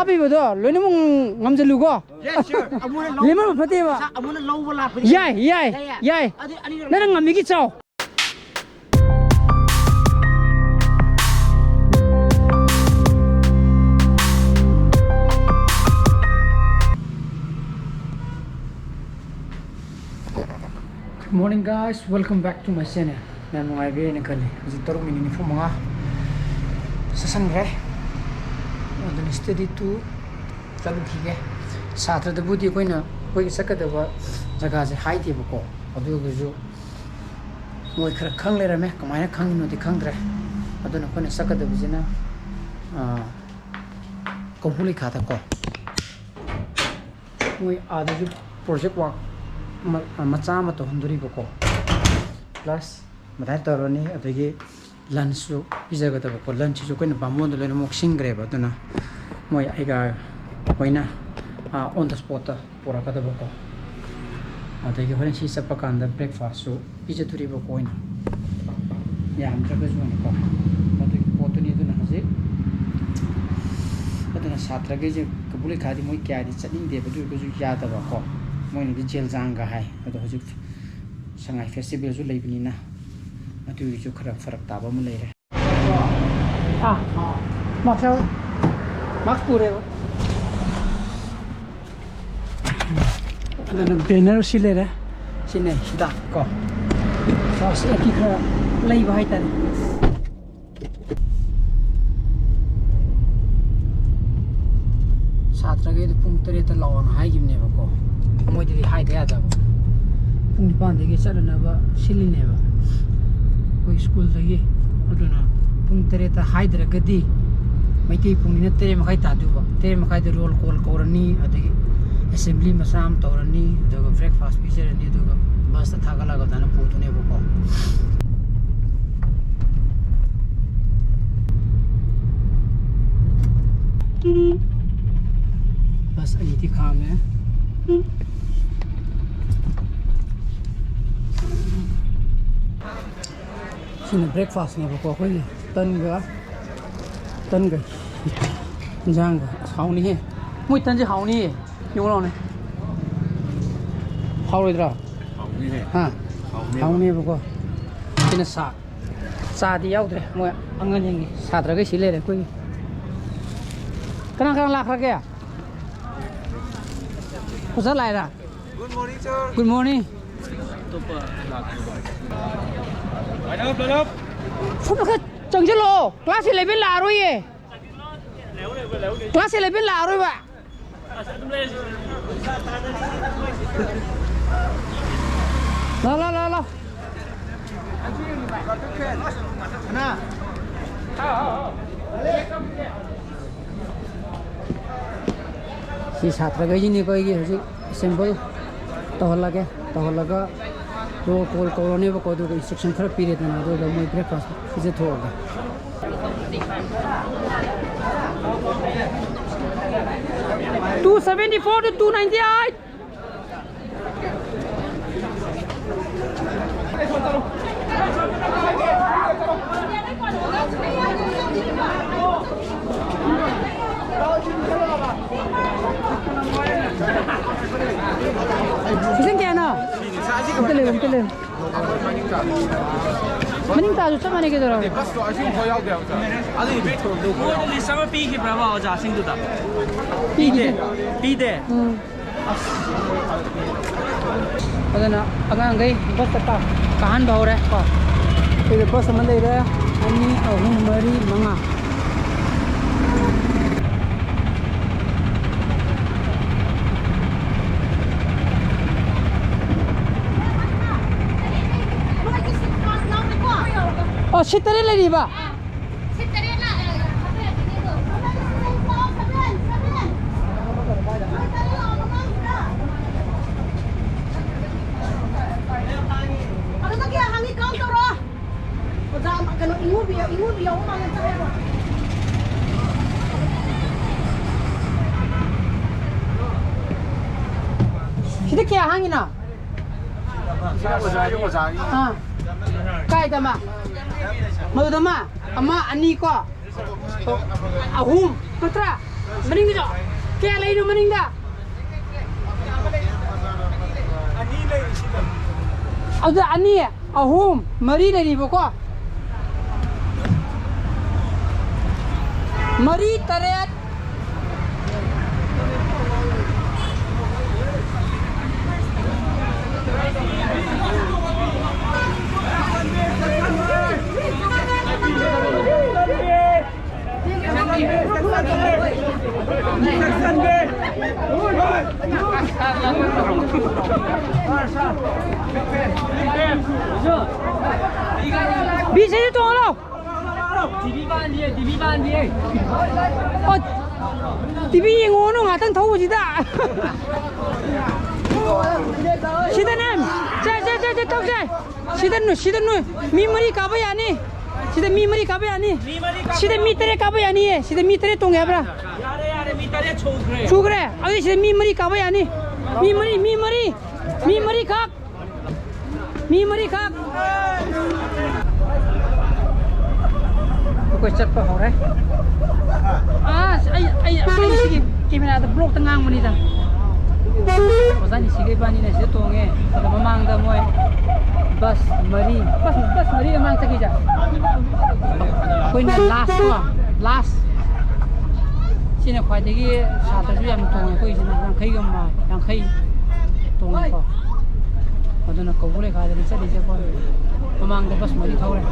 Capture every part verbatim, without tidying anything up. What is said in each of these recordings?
ꯍꯥꯞꯄꯤꯕꯗꯣ ꯂꯣꯏꯅꯃꯛ ꯉꯝꯁꯤꯜꯂꯨꯀꯣ꯫ Yes, sir. ꯑꯃꯨꯛ ꯍꯟꯅ ꯂꯧꯕ ꯂꯦꯝꯍꯟꯕ ꯐꯠꯇꯦꯕ꯫ ꯄꯩꯁꯥ ꯑꯃꯨꯛ ꯍꯟꯅ ꯂꯧꯕ ꯂꯥꯛꯄꯗꯤ ꯌꯥꯏ, ꯌꯥꯏ, ꯌꯥꯏ, ꯌꯥꯏ꯫ ꯌꯥꯏ꯫ ꯑꯗꯨ ꯑꯅꯤꯔꯛ ꯅꯪꯅ ꯉꯝꯃꯤꯒꯤ ꯆꯥꯎ꯫ Good morning, guys, welcome back to my channel. ꯌꯥꯝ ꯅꯨꯡꯉꯥꯏꯕꯤ ꯑꯩꯅ ꯈꯜꯂꯤ꯫ ꯍꯧꯖꯤꯛ ꯇꯔꯨꯛ ꯃꯤꯅꯤꯠ ꯅꯤꯐꯨ ꯃꯉꯥ ꯆꯠꯁꯟꯈ꯭ꯔꯦ꯫ ꯑꯗꯨꯅ study tour ꯆꯠꯂꯨꯈꯤꯒꯦ꯫ ꯁꯥꯇ꯭ꯔꯗꯕꯨꯗꯤ ꯑꯩꯈꯣꯏꯅ ꯑꯩꯈꯣꯏꯒꯤ ꯆꯠꯀꯗꯕ ꯖꯒꯥꯁꯦ ꯍꯥꯏꯗꯦꯕꯀꯣ, ꯑꯗꯨ ꯑꯣꯏꯔꯒꯁꯨ ꯃꯣꯏ ꯈꯔ ꯈꯪ ꯂꯩꯔꯝꯃꯦ꯫ ꯀꯃꯥꯏꯅ ꯈꯪꯉꯤꯅꯣꯗꯤ ꯈꯪꯗ꯭ꯔꯦ꯫ ꯑꯗꯨꯅ ꯑꯩꯈꯣꯏꯅ ꯆꯠꯀꯗꯕꯁꯤꯅ, ꯑꯥ, ꯀꯧꯕ꯭ꯔꯨ ꯂꯩꯈꯥꯗꯀꯣ꯫ ꯃꯣꯏ ꯑꯥꯗꯁꯨ project work ꯃ-, ꯃꯆꯥ ꯑꯃ ꯇꯧꯍꯟꯗꯣꯔꯤꯕꯀꯣ꯫ Plus ꯑꯗꯨꯃꯥꯏꯅ ꯇꯧꯔꯅꯤ꯫ ꯑꯗꯒꯤ lunchꯁꯨ ꯄꯤꯖꯒꯗꯕꯀꯣ꯫ Lunchꯁꯤꯁꯨ ꯑꯩꯈꯣꯏꯅ ꯕꯥꯃꯣꯟꯗ ꯂꯣꯏꯅꯃꯛ ꯁꯤꯡꯈ꯭ꯔꯦꯕ꯫ ꯑꯗꯨꯅ ꯃꯣꯏ ꯑꯩꯒ ꯑꯩꯈꯣꯏꯅ, ꯑꯥ, on the spotꯇ ꯄꯨꯔꯛꯀꯗꯕꯀꯣ꯫ ꯑꯗꯒꯤ ꯍꯣꯔꯦꯟ ꯁꯤ ꯆꯠꯄ ꯀꯥꯟꯗ breakfastꯁꯨ ꯄꯤꯖꯗꯣꯔꯤꯕꯀꯣ ꯑꯩꯅ꯫ ꯌꯥꯝꯗ꯭ꯔꯒꯁꯨꯅꯀꯣ꯫ ꯑꯗꯨꯒꯤ ꯄꯣꯠꯇꯨꯅꯤ꯫ ꯑꯗꯨꯅ ꯍꯧꯖꯤꯛ, ꯑꯗꯨꯅ ꯁꯥꯇ꯭ꯔꯈꯩꯁꯦ ꯀꯧꯕ꯭ꯔꯨ ꯂꯩꯈꯥꯗꯤ ꯃꯣꯏ ꯀꯌꯥꯗꯤ ꯆꯠꯅꯤꯡꯗꯦꯕ, ꯑꯗꯨ ꯑꯣꯏꯔꯒꯁꯨ ꯌꯥꯗꯕꯀꯣ꯫ ꯃꯣꯏꯅꯗꯤ ꯖꯦꯜꯖꯥꯡꯒ ꯍꯥꯏ꯫ ꯑꯗꯣ ꯍꯧꯖꯤꯛ ꯁꯉꯥꯏ festivalꯁꯨ ꯂꯩꯕꯅꯤꯅ ꯑꯗꯨꯒꯤꯁꯨ ꯈꯔ ꯐꯔꯛ ꯇꯥꯕ ꯑꯃ ꯂꯩꯔꯦ꯫ ꯑꯥ, mask ꯌꯥꯎꯋꯦ꯫ Mask ꯄꯨꯔꯦꯕ꯫ ꯑꯗꯨꯅ banner ꯁꯤ ꯂꯩꯔꯦ꯫ ꯁꯤꯅꯦ ꯍꯤꯗꯥꯛ ꯀꯣ꯫ First aidꯀꯤ ꯈꯔ ꯂꯩꯕ ꯍꯥꯏꯇꯥꯔꯦ꯫ ꯁꯥꯇ꯭ꯔꯈꯩꯗꯣ ꯄꯨꯡ ꯇꯔꯦꯠꯇ ꯂꯥꯛꯑꯣꯅ ꯍꯥꯏꯈꯤꯕꯅꯦꯕꯀꯣ꯫ ꯃꯣꯏꯗꯗꯤ ꯍꯥꯏꯗ ꯌꯥꯗꯕ꯫ ꯄꯨꯡ ꯅꯤꯄꯥꯟꯗꯒꯤ ꯆꯠꯅꯅꯕ ꯁꯤꯜꯂꯤꯅꯦꯕ ꯑꯩꯈꯣꯏ ꯁ꯭ꯀꯨꯜꯗꯒꯤ꯫ ꯑꯗꯨꯅ ꯄꯨꯡ ꯇꯔꯦꯠꯇ ꯍꯥꯏꯗ꯭ꯔꯒꯗꯤ ꯃꯩꯇꯩ ꯄꯨꯡꯅꯤꯅ ꯇꯔꯦꯠ ꯃꯈꯥꯏ ꯇꯥꯗꯣꯏꯕ꯫ ꯇꯔꯦꯠ ꯃꯈꯥꯏꯗ roll call ꯀꯧꯔꯅꯤ, ꯑꯗꯒꯤ assembly ꯃꯆꯥ ꯑꯃ ꯇꯧꯔꯅꯤ, ꯑꯗꯨꯒ breakfast ꯄꯤꯖꯔꯅꯤ, ꯑꯗꯨꯒ busꯇ ꯊꯥꯒꯠꯂꯒ ꯑꯗꯨꯃꯥꯏꯅ ꯄꯨꯗꯣꯏꯅꯦꯕꯀꯣ꯫ Bus ꯑꯅꯤꯗꯤ ꯈꯥꯝꯃꯦ꯫ ꯁꯤꯅ breakfastꯅꯦꯕꯀꯣ, ꯑꯩꯈꯣꯏꯒꯤ ꯇꯟꯒ, ꯇꯟꯒ ꯏꯟꯖꯥꯡꯒ꯫ ꯑꯁ, ꯍꯥꯎꯅꯤꯍꯦ꯫ ꯃꯣꯏ ꯇꯟꯁꯦ ꯍꯥꯎꯅꯤꯍꯦ꯫ ꯌꯦꯡꯉꯨ ꯂꯥꯎꯅꯦ꯫ ꯍꯥꯎꯔꯣꯏꯗ꯭ꯔꯣ? ꯍꯥꯎꯅꯤꯍꯦ꯫ ꯍꯥ? ꯍꯥꯎꯅꯤꯕ꯫ ꯍꯥꯎꯅꯦꯕꯀꯣ꯫ ꯁꯤꯅ ꯁꯥ꯫ ꯆꯥꯗꯤ ꯌꯥꯎꯗ꯭ꯔꯦ꯫ ꯃꯣꯏ ꯑꯉꯥꯡꯁꯤꯡꯒꯤ꯫ ꯁꯥꯇ꯭ꯔꯈꯩ ꯁꯤ ꯂꯩꯔꯦ ꯑꯩꯈꯣꯏꯒꯤ꯫ ꯀꯅꯥ ꯀꯅꯥ ꯂꯥꯛꯈ꯭ꯔꯒꯦ? ꯑꯣꯖꯥ ꯂꯥꯛꯏꯔꯥ? Good morning. ꯁꯣꯝꯗ ꯈꯔ ꯆꯪꯁꯤꯜꯂꯛꯑꯣ꯫ Class eleven ꯂꯥꯛꯑꯔꯣꯏꯌꯦ꯫ Class eleven ꯂꯥꯛꯑꯔꯣꯏꯕ꯫ ꯂꯥꯎ, ꯂꯥꯎ, ꯂꯥꯎ, ꯂꯥꯎ꯫ ꯁꯤ ꯁꯥꯇ꯭ꯔꯈꯩꯁꯤꯅꯤꯀꯣ ꯑꯩꯒꯤ ꯍꯧꯖꯤꯛ assemble ꯇꯧꯍꯜꯂꯒꯦ꯫ ꯇꯧꯍꯜꯂꯒ roll call ꯀꯧꯔꯅꯦꯕꯀꯣ, ꯑꯗꯨꯒ instruction ꯈꯔ ꯄꯤꯔꯦꯗꯅ, ꯑꯗꯨꯒ ꯃꯣꯏ breakfast ꯄꯤꯖꯊꯣꯛꯑꯒꯦ꯫ Two seventy four to two ninety eight. Season ꯀꯌꯥꯅꯣ? ꯑꯝꯇ ꯂꯩꯌꯨ, ꯑꯝꯇ ꯂꯩꯌꯨ꯫ ꯃꯅꯤꯡ ꯇꯥꯁꯨ ꯆꯞ ꯃꯥꯟꯅꯩ, ꯀꯩꯗꯧꯔꯒꯦ? ꯕꯁꯇꯣ ꯑꯁꯤꯒꯨꯝꯕ ꯌꯥꯎꯗꯦ ꯍꯥꯏꯕ꯫ ꯑꯗꯨꯗꯤ ꯕꯦꯛ ꯊꯣꯡꯗꯣ ꯃꯣꯏꯗ ꯂꯤꯁ ꯑꯃ ꯄꯤꯈꯤꯕ꯭ꯔꯕ ꯑꯣꯖꯥꯁꯤꯡꯗꯨꯗ? ꯄꯤꯗꯦ꯫ ꯄꯤꯗꯦ꯫ ꯄꯤꯗꯦ? ꯎꯝ꯫ ꯑꯗꯨꯅ ꯑꯉꯥꯡꯈꯩ ꯕꯁꯇ ꯀꯥ-, ꯀꯥꯍꯟꯕ ꯍꯧꯔꯦ ꯀꯣ꯫ ꯁꯤꯗ ꯕꯁ ꯑꯃ ꯂꯩꯔꯦ, ꯑꯅꯤ, ꯑꯍꯨꯝ, ꯃꯔꯤ, ꯃꯉꯥ꯫ ꯑꯣ, ꯁꯤꯠ ꯇꯔꯦꯠ ꯂꯩꯔꯤꯕ? ꯑꯗꯨꯗ ꯀꯌꯥ ꯍꯥꯡꯉꯤ? Count ꯇꯧꯔꯣ꯫ ꯑꯣꯖꯥ, ꯀꯩꯅꯣ, ꯏꯉꯨꯕꯤ, ꯏꯉꯨꯕꯤ ꯌꯥꯎꯕ ꯃꯥꯜꯂꯦ, ꯆꯠꯂꯦꯕ꯫ ꯁꯤꯗ ꯀꯌꯥ ꯍꯥꯡꯉꯤꯅꯣ? ꯁꯤꯅ ꯑꯣꯖꯥꯒꯤ, ꯑꯣꯖꯥꯒꯤ꯫ ꯑꯥ꯫ ꯀꯥꯏꯗ ꯑꯃ? ꯃꯗꯨꯗ ꯑꯃ? ꯑꯃ, ꯑꯅꯤ ꯀꯣ? ꯑꯍꯨꯝ꯫ ꯅꯠꯇ꯭ꯔꯥ? ꯃꯅꯤꯡꯗꯁꯨ ꯀꯌꯥ ꯂꯩꯔꯤꯅꯣ ꯃꯅꯤꯡꯗ? ꯑꯗꯨꯗ ꯑꯅꯤ, ꯑꯍꯨꯝ, ꯃꯔꯤ ꯂꯩꯔꯤꯕꯀꯣ꯫ ꯃꯔꯤ, ꯇꯔꯦꯠ꯫ ꯕꯤꯁꯦ ꯇꯣꯡꯉꯣ ꯂꯥꯎ꯫ ꯇꯤꯚꯤ ꯄꯥꯟꯗꯤꯌꯦ, ꯇꯤꯚꯤ ꯄꯥꯟꯗꯤꯌꯦ꯫ ꯑꯣ, ꯇꯤꯚꯤ ꯌꯦꯡꯉꯣꯅꯨ ꯉꯥꯛꯇꯪ ꯊꯧꯕꯁꯤꯗ꯫ ꯁꯤꯗꯅꯦ꯫ ꯁꯦ, ꯁꯦ, ꯁꯦ, ꯁꯦ, ꯊꯧꯁꯦ꯫ ꯁꯤꯗ ꯅꯨ-, ꯁꯤꯗ ꯅꯨ-, ꯃꯤ ꯃꯔꯤ ꯀꯥꯕ ꯌꯥꯅꯤ꯫ ꯁꯤꯗ ꯃꯤ ꯃꯔꯤ ꯀꯥꯕ ꯌꯥꯅꯤ꯫ ꯁꯤꯗ ꯃꯤ ꯇꯔꯦꯠ ꯀꯥꯕ ꯌꯥꯅꯤꯌꯦ꯫ ꯁꯤꯗ ꯃꯤ ꯇꯔꯦꯠ ꯇꯣꯡꯒꯦ ꯍꯥꯏꯕ꯭ꯔꯥ? ꯌꯥꯔꯦ, ꯌꯥꯔꯦ, ꯃꯤ ꯇꯔꯦꯠ ꯁꯨꯈ꯭ꯔꯦ꯫ ꯁꯨꯈ꯭ꯔꯦ? ꯑꯗꯨꯗꯤ ꯁꯤꯗ ꯃꯤ ꯃꯔꯤ ꯀꯥꯕ ꯌꯥꯅꯤ꯫ ꯃꯤ ꯃꯔꯤ, ꯃꯤ ꯃꯔꯤ, ꯃꯤ ꯃꯔꯤꯈꯛ꯫ ꯃꯤ ꯃꯔꯤꯈꯛ꯫ ꯑꯩꯈꯣꯏ ꯆꯠꯄ ꯍꯧꯔꯦ꯫ ꯑꯁ, ꯑꯩ, ꯑꯩ, ꯑꯩ ꯁꯤꯒꯤ ꯀꯦꯃꯦꯔꯥꯗ ꯕ꯭ꯂꯣꯛꯇ ꯉꯥꯡꯕꯅꯤꯗ꯫ ꯑꯣꯖꯥ ꯅꯤꯁꯤꯒ ꯏꯕꯥꯅꯤꯅ ꯁꯤꯗ ꯇꯣꯡꯉꯦ꯫ ꯑꯗ ꯃꯃꯥꯡꯗ ꯃꯣꯏ ꯕꯁ ꯃꯔꯤ, ꯕꯁ, ꯕꯁ ꯃꯔꯤ ꯃꯃꯥꯡ ꯆꯠꯈꯤꯁꯦ꯫ ꯑꯩꯈꯣꯏꯅ ꯂꯥꯁ ꯀꯣ, ꯂꯥꯁ꯫ ꯁꯤꯅ ꯈ꯭ꯋꯥꯏꯗꯒꯤ ꯁꯥꯇ꯭ꯔꯁꯨ ꯌꯥꯝ ꯇꯣꯡꯉꯦ꯫ ꯑꯩꯈꯣꯏꯁꯤꯅ ꯌꯥꯡꯈꯩꯒ ꯃꯥ-, ꯌꯥꯡꯈꯩ ꯇꯣꯡꯉꯦꯀꯣ꯫ ꯑꯗꯨꯅ ꯀꯧꯕ꯭ꯔꯨ ꯂꯩꯈꯥꯗꯅꯤ ꯆꯠꯂꯤꯁꯦ ꯑꯩꯈꯣꯏ꯫ ꯃꯃꯥꯡꯗ ꯕꯁ ꯃꯔꯤ ꯊꯧꯔꯦ꯫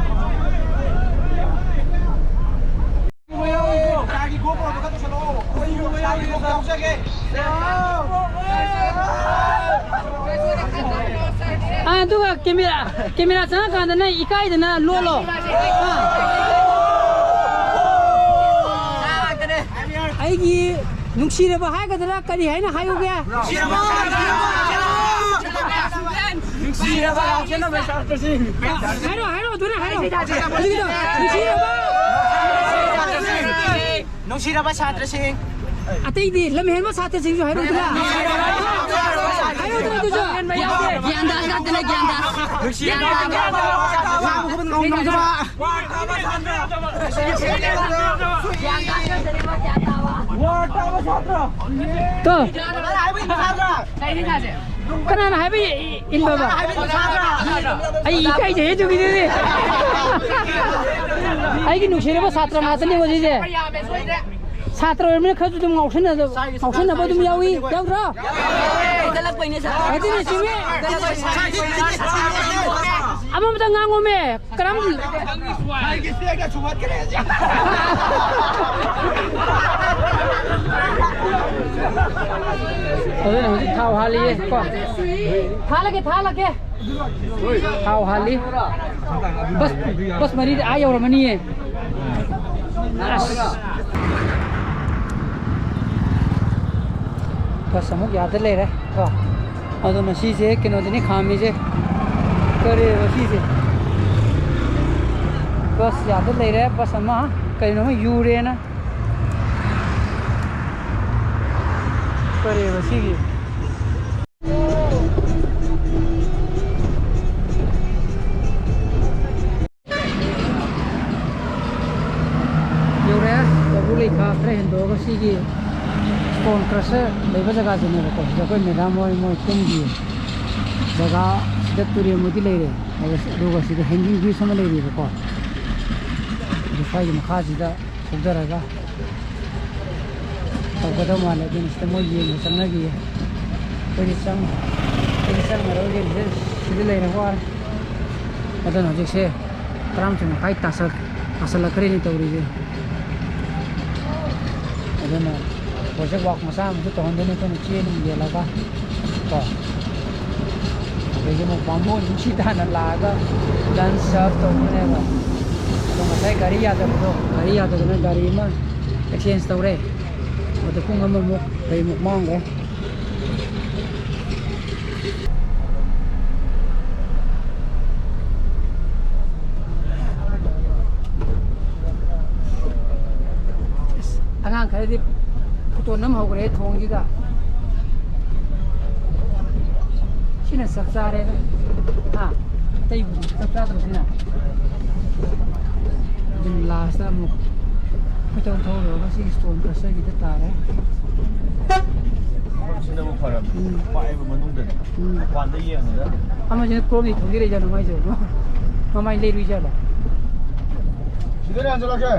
ꯑꯥ, ꯑꯗꯨꯒ ꯀꯦꯃꯦꯔꯥ, ꯀꯦꯃꯦꯔꯥ ꯆꯪꯉꯀꯥꯟꯗꯅ ꯏꯀꯥꯏꯗꯅ ꯂꯣꯠꯂꯣ꯫ ꯑꯥ꯫ ꯑꯩꯒꯤ ꯅꯨꯡꯁꯤꯔꯕ ꯍꯥꯏꯒꯗ꯭ꯔꯥ, ꯀꯔꯤ ꯍꯥꯏꯅ ꯍꯥꯏꯌꯨꯒꯦ? ꯅꯨꯡꯁꯤꯔꯕ ꯍꯥꯏꯒꯗ꯭ꯔꯥ? ꯅꯨꯡꯁꯤꯔꯕ ꯍꯥꯏꯒꯗ꯭ꯔꯥ? ꯍꯥꯏꯔꯣ, ꯍꯥꯏꯔꯣ, ꯑꯗꯨꯅ ꯍꯥꯏꯔꯣ꯫ ꯍꯧꯖꯤꯛꯀꯤꯗꯣ, ꯅꯨꯡꯁꯤꯔꯕ꯫ ꯅꯨꯡꯁꯤꯔꯕ ꯁꯥꯇ꯭ꯔꯁꯤꯡ꯫ ꯑꯇꯩꯗꯤ ꯂꯝ ꯍꯦꯟꯕ ꯁꯥꯇ꯭ꯔꯁꯤꯡꯁꯨ ꯍꯥꯏꯔꯛꯎꯗꯅ꯫ ꯍꯥꯏꯔꯛꯎꯗꯅ ꯑꯗꯨꯁꯨ꯫ ꯒ꯭ꯌꯥꯟ ꯇꯥ ꯉꯥꯛꯇꯅꯦ, ꯒ꯭ꯌꯥꯟ ꯇꯥ꯫ ꯅꯨꯡꯁꯤꯔꯕ ꯁꯥꯇ꯭ꯔꯁꯤꯡ꯫ ꯒ꯭ꯌꯥꯟ ꯇꯥ ꯉꯥꯛꯇꯅꯦ꯫ ꯇꯣ꯫ ꯀꯅꯥꯅ ꯍꯥꯏꯕ ꯏꯟꯕꯕ? ꯑꯩ ꯏꯀꯥꯏꯖꯩ ꯑꯗꯨꯒꯤꯗꯨꯗꯤ꯫ ꯑꯩꯒꯤ ꯅꯨꯡꯁꯤꯔꯕ ꯁꯥꯇ꯭ꯔ ꯉꯥꯛꯇꯅꯦ ꯍꯧꯖꯤꯛꯁꯦ꯫ ꯁꯥꯇ꯭ꯔ ꯑꯣꯏꯔꯕꯅꯤꯅ ꯈꯔꯁꯨ ꯑꯗꯨꯝ ꯉꯥꯎꯁꯟꯅꯗꯕ, ꯉꯥꯎꯁꯟꯅꯕ ꯑꯗꯨꯝ ꯌꯥꯎꯏ, ꯌꯥꯎꯗ꯭ꯔꯣ? ꯑꯗꯨꯅ ꯆꯨꯝꯃꯤ꯫ ꯑꯃꯃꯝꯇ ꯉꯥꯡꯉꯣꯃꯦ꯫ ꯀꯔꯝ ꯑꯗꯨꯅ ꯍꯧꯖꯤꯛ ꯊꯥꯎ ꯍꯥꯜꯂꯤꯌꯦ ꯀꯣ꯫ ꯊꯥꯜꯂꯒꯦ, ꯊꯥꯜꯂꯒꯦ꯫ ꯊꯥꯎ ꯍꯥꯜꯂꯤ꯫ ꯕꯁ, ꯕꯁ ꯃꯔꯤꯗꯤ ꯑꯥ ꯌꯧꯔꯝꯃꯅꯤꯌꯦ꯫ ꯑꯁ꯫ ꯕꯁ ꯑꯃꯨꯛ ꯌꯥꯗ ꯂꯩꯔꯦ ꯀꯣ꯫ ꯑꯗꯨꯅ ꯁꯤꯁꯦ ꯀꯩꯅꯣꯗꯅꯤ ꯈꯥꯝꯃꯤꯁꯦ꯫ ꯀꯔꯤꯕ ꯁꯤꯁꯦ? ꯕꯁ ꯌꯥꯗ ꯂꯩꯔꯦ꯫ ꯕꯁ ꯑꯃ ꯀꯩꯅꯣꯃ ꯌꯨꯔꯦꯅ꯫ ꯀꯔꯤꯕ ꯁꯤꯒꯤ? ꯌꯧꯔꯦ꯫ ꯀꯧꯕ꯭ꯔꯨ ꯂꯩꯈꯥ ꯈꯔ ꯍꯦꯟꯗꯣꯛꯑꯒ ꯁꯤꯒꯤ stone crusher ꯂꯩꯕ ꯖꯒꯥꯁꯤꯅꯦꯕꯀꯣ꯫ ꯁꯤꯗ ꯑꯩꯈꯣꯏ ꯃꯦꯗꯥꯝ ꯍꯣꯏ ꯃꯣꯏ ꯀꯨꯝꯈꯤ꯫ ꯖꯒꯥ ꯁꯤꯗ ꯇꯨꯔꯦꯜ ꯃꯣꯏꯗꯤ ꯂꯩꯔꯦ꯫ ꯑꯗꯨꯒ ꯁꯤꯗ hanging bridge ꯑꯃ ꯂꯩꯔꯤꯕꯀꯣ꯫ ꯑꯗꯨ ꯁ꯭ꯋꯥꯏꯒꯤ ꯃꯈꯥꯁꯤꯗ ꯊꯧꯗꯔꯒ ꯇꯧꯒꯗꯧ ꯃꯥꯜꯂꯦ꯫ ꯑꯗꯨꯅ ꯁꯤꯗ ꯃꯣꯏ ꯌꯦꯡꯕ ꯆꯪꯅꯈꯤꯌꯦ꯫ ꯑꯩꯈꯣꯏꯗꯤ ꯆꯪ-, ꯑꯩꯈꯣꯏꯗꯤ ꯆꯪꯉꯔꯣꯏꯒꯦ꯫ ꯁꯤꯗ, ꯁꯤꯗ ꯂꯩꯔꯦ ꯋꯥꯔꯦ꯫ ꯑꯗꯨꯅ ꯍꯧꯖꯤꯛꯁꯦ ꯇꯔꯥꯃꯥꯊꯣꯏ ꯃꯈꯥꯏ ꯇꯥꯁꯜ-, ꯇꯥꯁꯜꯂꯛꯈ꯭ꯔꯦꯅꯦ ꯇꯧꯔꯤꯁꯦ꯫ ꯑꯗꯨꯅ ꯄ꯭ꯔꯣꯖꯦꯛ ꯋꯥꯛ ꯃꯆꯥ ꯑꯃꯁꯨ ꯇꯧꯍꯟꯗꯣꯏꯅꯤ ꯑꯩꯈꯣꯏꯅ ꯆꯦ ꯅꯨꯡ ꯌꯦꯜꯂꯒ ꯀꯣ꯫ ꯑꯗꯒꯤ ꯑꯃꯨꯛ ꯕꯥꯃꯣꯟ ꯅꯨꯡꯁꯤ ꯇꯥꯅ ꯂꯥꯛꯑꯒ lunch serve ꯇꯧꯗꯣꯏꯅꯦꯕ꯫ ꯑꯗꯣ ꯉꯁꯥꯏ ꯒꯥꯔꯤ ꯌꯥꯗꯕꯗꯣ, ꯒꯥꯔꯤ ꯌꯥꯗꯗꯅ ꯒꯥꯔꯤ ꯑꯃ exchange ꯇꯧꯔꯦ꯫ ꯑꯗꯣ ꯄꯨꯡ ꯑꯃꯃꯨꯛ ꯀꯩꯃꯨꯛ ꯃꯥꯡꯈ꯭ꯔꯦ꯫ ꯑꯁ, ꯑꯉꯥꯡ ꯈꯔꯗꯤ ꯐꯣꯇꯣ ꯅꯝ ꯍꯧꯈ꯭ꯔꯦ ꯊꯣꯡꯁꯤꯗ꯫ ꯁꯤꯅ ꯆꯞ ꯆꯥꯔꯦꯗ꯫ ꯍꯥ? ꯑꯇꯩꯕꯨꯗꯤ ꯆꯞ ꯆꯥꯗ꯭ꯔꯣ ꯁꯤꯅ? ꯑꯗꯨꯝ last ꯑꯃꯨꯛ ꯀꯣꯏꯊꯧ ꯊꯧꯔꯨꯔꯒ ꯁꯤꯒꯤ ꯁ꯭ꯇꯣꯟ ꯀ꯭ꯔꯁꯔꯒꯤꯗ ꯇꯥꯔꯦ꯫ ꯁꯤꯅꯕꯨ ꯐꯔꯕꯅꯤ꯫ ꯎꯝ꯫ ꯄꯥꯛꯑꯦꯕ ꯃꯅꯨꯡꯗꯗꯤ꯫ ꯎꯝ꯫ ꯃꯄꯥꯟꯗ ꯌꯦꯡꯕꯗ꯫ ꯑꯃꯁꯤꯅ ꯀ꯭ꯔꯣꯝꯗꯤ ꯊꯧꯖꯤꯜꯂꯛꯏꯖꯥꯠꯂꯣ ꯃꯥꯏꯁꯦ? ꯃꯃꯥꯏ ꯂꯩꯔꯨꯏꯖꯥꯠꯂꯣ? ꯁꯤꯗꯅꯦ ꯍꯟꯖꯜꯂꯛꯀꯦ꯫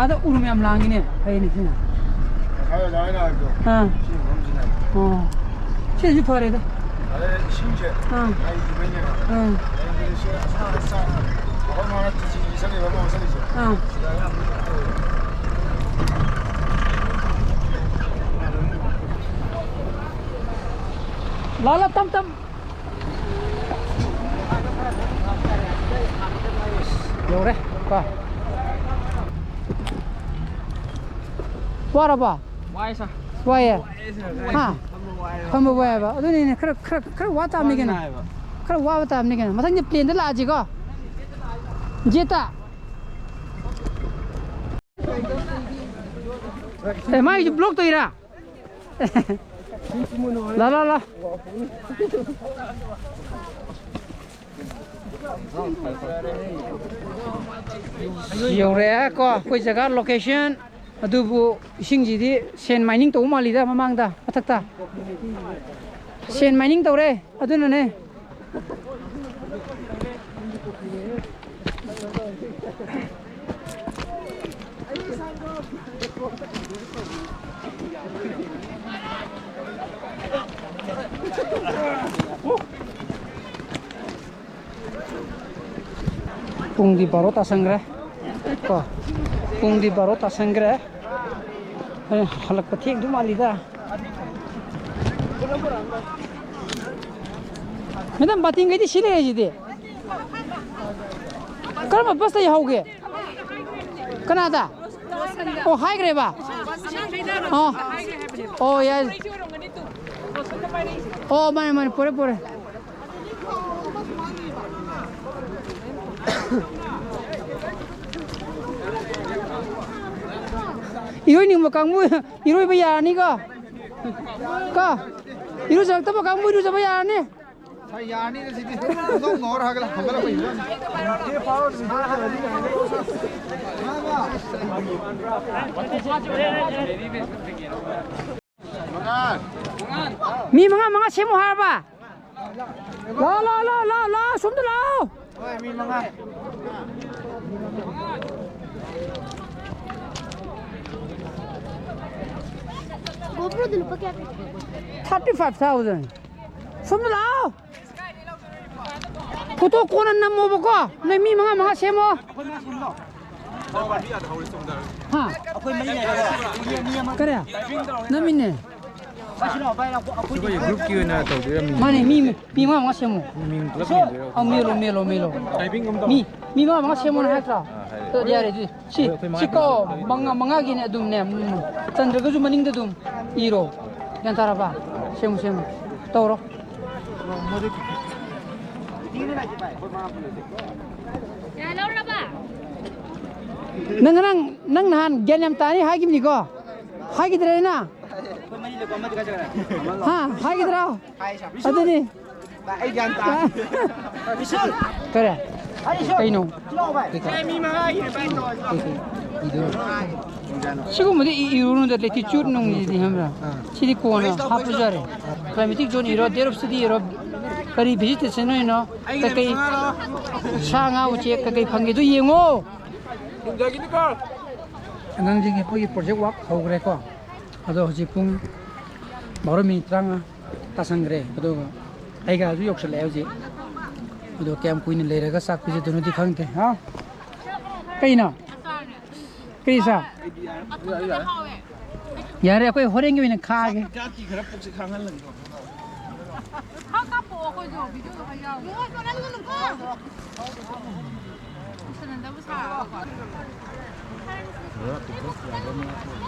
ꯑꯥꯗ ꯎꯔꯨꯝ ꯌꯥꯝ ꯂꯥꯡꯉꯤꯅꯦ꯫ ꯐꯩꯅꯦ ꯁꯤꯅ꯫ ꯉꯁꯥꯏ ꯑꯣꯖꯥ ꯍꯣꯏꯅ ꯍꯥꯏꯕꯗꯣ꯫ ꯑꯥ꯫ ꯁꯤ ꯃꯐꯝꯁꯤꯅꯦ꯫ ꯑꯣ꯫ ꯁꯤꯅꯁꯨ ꯐꯔꯦꯗ꯫ ꯑꯗꯩ ꯏꯁꯤꯡꯁꯦ ꯑꯥ꯫ ꯂꯩꯈꯤꯕꯩꯅꯦꯕ꯫ ꯑꯥ꯫ ꯂꯩꯈꯤꯕꯁꯦ ꯑꯁꯥ ꯑꯁꯥ ꯑꯩꯈꯣꯏ ꯃꯥꯅ ꯇꯤꯖꯤ ꯆꯠꯂꯤꯕ ꯑꯃ ꯆꯠꯂꯤꯁꯦ꯫ ꯑꯥ꯫ ꯁꯤꯗ ꯑꯌꯥꯝꯕ ꯇꯧꯋꯦ꯫ ꯂꯥ ꯂꯥ ꯇꯞ ꯇꯞ꯫ ꯌꯧꯔꯦ ꯀꯣ꯫ ꯋꯥꯔꯕꯣ? ꯋꯥꯏ ꯁꯥ꯫ ꯋꯥꯏꯌꯦ? ꯋꯥꯏ ꯁꯥ꯫ ꯍꯥ? ꯐꯝꯕ ꯋꯥꯏꯌꯦꯕ꯫ ꯐꯝꯕ ꯋꯥꯏꯌꯦꯕ꯫ ꯑꯗꯨꯅꯤꯅꯦ ꯈꯔ, ꯈꯔ, ꯈꯔ ꯋꯥ ꯇꯥꯕꯅꯤ ꯀꯩꯅꯣ꯫ ꯋꯥꯏ ꯁꯥ꯫ ꯈꯔ ꯋꯥꯕ ꯇꯥꯕꯅꯤ ꯀꯩꯅꯣ꯫ ꯃꯊꯪꯗꯤ ꯄ꯭ꯂꯦꯟꯗ ꯂꯥꯛꯑꯁꯤꯀꯣ꯫ ꯖꯦꯠꯇ꯫ ꯑꯦ, ꯃꯥꯏꯁꯨ ꯕ꯭ꯂꯣꯛ ꯇꯧꯏꯔꯥ? ꯂꯥ, ꯂꯥ, ꯂꯥ꯫ ꯌꯧꯔꯛꯑꯦ ꯀꯣ ꯑꯩꯈꯣꯏ ꯖꯒꯥ ꯂꯣꯀꯦꯁꯟ꯫ ꯑꯗꯨꯕꯨ ꯏꯁꯤꯡꯁꯤꯗꯤ ꯁꯦꯟ ꯃꯥꯏꯅꯤꯡ ꯇꯧꯕ ꯃꯥꯜꯂꯤꯗ ꯃꯃꯥꯡꯗ ꯃꯊꯛꯇ꯫ ꯁꯦꯟ ꯃꯥꯏꯅꯤꯡ ꯇꯧꯔꯦ ꯑꯗꯨꯅꯅꯦ꯫ ꯄꯨꯡꯗꯤ ꯕꯥꯔꯣ ꯇꯥꯁꯟꯈ꯭ꯔꯦ ꯀꯣ꯫ ꯄꯨꯡꯗꯤ ꯕꯥꯔꯣ ꯇꯥꯁꯟꯈ꯭ꯔꯦ꯫ ꯑꯦ, ꯍꯜꯂꯛꯄ ꯊꯦꯡꯗꯧ ꯃꯥꯜꯂꯤꯗ꯫ ꯃꯦꯗꯥꯝ, ꯕꯥꯇꯤꯟꯈꯩꯗꯤ ꯁꯤ ꯂꯩꯔꯤꯁꯤꯗꯤ꯫ ꯀꯔꯝꯕ ꯕꯁꯇ ꯌꯥꯍꯧꯒꯦ? ꯀꯅꯥꯗ? ꯑꯣ, ꯍꯥꯏꯈ꯭ꯔꯦꯕ? ꯑꯣ꯫ ꯑꯣ, ꯌꯥꯏ꯫ ꯑꯣ, ꯃꯥꯅꯦ, ꯃꯥꯅꯦ, ꯄꯨꯔꯦ, ꯄꯨꯔꯦ꯫ ꯏꯔꯣꯏꯅꯤꯡꯕ ꯀꯥꯡꯕꯨ ꯏꯔꯣꯏꯕ ꯌꯥꯔꯅꯤꯀꯣ? ꯀꯣ? ꯏꯔꯨꯖꯔꯛꯇꯕ ꯀꯥꯡꯕꯨ ꯏꯔꯨꯖꯕ ꯌꯥꯔꯅꯤ? ꯌꯥꯔꯅꯤꯗ ꯁꯤꯗꯤ꯫ ꯄꯨꯡꯉꯧ ꯉꯧꯔ ꯍꯧꯒꯠꯂ-, ꯍꯧꯒꯠꯂꯛꯄ ꯌꯦꯡꯉꯨ꯫ ꯃꯤ ꯃꯉꯥ, ꯃꯉꯥ ꯁꯦꯝꯃꯨ ꯍꯥꯏꯔꯕ? ꯂꯥꯎ, ꯂꯥꯎ, ꯂꯥꯎ, ꯂꯥꯎ, ꯂꯥꯎ, ꯁꯣꯝꯗ ꯂꯥꯎ꯫ ꯍꯣꯏ, ꯃꯤ ꯃꯉꯥ꯫ ꯒꯣꯄ꯭ꯔꯣꯗꯨ ꯂꯨꯄꯥ ꯀꯌꯥ ꯄꯤ? Thirty five thousand꯫ ꯁꯣꯝꯗ ꯂꯥꯎ꯫ ꯐꯣꯇꯣ ꯀꯣꯟꯅ ꯅꯝꯃꯣꯕꯀꯣ꯫ ꯅꯣꯏ ꯃꯤ ꯃꯉꯥ ꯃꯉꯥ ꯁꯦꯝꯃꯣ꯫ ꯍꯥ? ꯑꯩꯈꯣꯏ ꯃꯔꯤ ꯂꯩꯔꯦ꯫ ꯃꯤ ꯑꯃ ꯀꯔꯤ? ꯅꯝꯃꯤꯅꯦ꯫ ꯑꯩꯈꯣꯏ ꯒ꯭ꯔꯨꯞꯀꯤ ꯑꯣꯏꯅ ꯇꯧꯗꯣꯏꯔꯥ? ꯃꯤ ꯃꯥꯅꯦ, ꯃꯤ, ꯃꯤ ꯃꯉꯥ ꯃꯉꯥ ꯁꯦꯝꯃꯣ꯫ ꯃꯤꯡ ꯄꯨꯂꯞ ꯃꯦꯟꯗꯣꯏꯔꯣ? ꯑꯧ, ꯃꯦꯜꯂꯣ, ꯃꯦꯜꯂꯣ, ꯃꯦꯜꯂꯣ꯫ ꯃꯤ, ꯃꯤ ꯃꯉꯥ ꯃꯉꯥ ꯁꯦꯝꯃꯣꯅ ꯍꯥꯏꯔꯛꯇ꯭ꯔꯣ? ꯑꯥ, ꯍꯥꯏꯔꯛꯑꯦ꯫ ꯑꯗꯨꯗꯤ ꯌꯥꯔꯦ, ꯑꯗꯨꯗꯤ꯫ ꯁꯤ, ꯑꯩꯈꯣꯏ ꯃꯉꯥ ꯁꯤ ꯀꯣ, ꯇꯧꯗꯣꯏꯅꯦ꯫ ꯃꯉꯥ, ꯃꯉꯥꯒꯤꯅꯦ ꯑꯗꯨꯝꯅꯦ, ꯎꯝ, ꯆꯟꯗ꯭ꯔꯒꯁꯨ ꯃꯅꯤꯡꯗ ꯑꯗꯨꯝ ꯏꯔꯣ꯫ ꯒ꯭ꯌꯥꯟ ꯇꯥꯔꯕ? ꯁꯦꯝꯃꯨ, ꯁꯦꯝꯃꯨ꯫ ꯇꯧꯔꯣ꯫ ꯌꯥ, ꯂꯧꯔꯕ? ꯅꯪ ꯉꯔꯥꯡ, ꯅꯪ ꯅꯍꯥꯟ ꯒ꯭ꯌꯥꯟ ꯌꯥꯝ ꯇꯥꯅꯤ ꯍꯥꯏꯈꯤꯕꯅꯤꯀꯣ? ꯍꯥꯏꯈꯤꯗ꯭ꯔꯦꯅ? ꯍꯥ? ꯍꯥꯏꯈꯤꯗ꯭ꯔꯣ? ꯑꯗꯨꯅꯤ꯫ ꯑꯩ ꯒ꯭ꯌꯥꯟ ꯇꯥ-, ꯀꯔꯤ? ꯀꯩꯅꯣ? ꯁꯤꯒꯨꯝꯕꯗꯤ ꯏ-, ꯏꯔꯨꯅꯨꯗ, ꯂꯦꯇꯤꯆꯨꯠ ꯅꯨꯡꯁꯤꯗꯤ ꯈꯪꯕ꯭ꯔꯥ? ꯁꯤꯗꯤ ꯀꯣꯟꯅ ꯍꯥꯞꯄꯁꯨ ꯌꯥꯔꯦ꯫ ꯀ꯭ꯂꯥꯏꯃꯦꯇꯤꯛ ꯖꯣꯟ ꯏꯔꯣ, ꯗꯦꯠ ꯑꯣꯐ ꯁꯤꯇꯤ ꯏꯔꯣ, ꯀꯔꯤ ꯚꯤꯖꯤꯇꯦꯁꯟ ꯑꯣꯏꯅꯣ, ꯀꯩꯀꯩ ꯁꯥ ꯉꯥ ꯎꯆꯦꯛ ꯀꯩꯀꯩ ꯐꯪꯒꯦꯗꯣ ꯌꯦꯡꯉꯣ꯫ ꯑꯉꯥꯡꯁꯤꯡꯒꯤ ꯑꯩꯈꯣꯏꯒꯤ ꯄ꯭ꯔꯣꯖꯦꯛ ꯋꯥꯛ ꯍꯧꯈ꯭ꯔꯦꯀꯣ꯫ ꯑꯗꯣ ꯍꯧꯖꯤꯛ ꯄꯨꯡ ꯕꯥꯔꯣ ꯃꯤꯅꯤꯠ ꯇꯔꯥꯃꯉꯥ ꯇꯥꯁꯟꯈ꯭ꯔꯦ꯫ ꯑꯗꯨꯒ ꯑꯩꯒꯥꯁꯨ ꯌꯧꯁꯜꯂꯛꯑꯦ ꯍꯧꯖꯤꯛ꯫ ꯑꯗꯣ ꯀꯌꯥꯝ ꯀꯨꯏꯅ ꯂꯩꯔꯒ ꯆꯥꯛ ꯄꯤꯖꯗꯣꯏꯅꯣꯗꯤ ꯈꯪꯗꯦ꯫ ꯍꯥ? ꯀꯩꯅꯣ? ꯀꯔꯤ ꯁꯥ? ꯌꯥꯔꯦ, ꯑꯩꯈꯣꯏ ꯍꯣꯔꯦꯟꯒꯤ ꯑꯣꯏꯅ ꯈꯥꯛꯑꯒꯦ꯫ ꯈꯥ ꯀꯥꯞꯄꯛꯑꯣ, ꯑꯩꯈꯣꯏꯁꯨ ꯚꯤꯗꯤꯑꯣꯗꯣ ꯈꯔ ꯌꯥꯎꯒꯦ꯫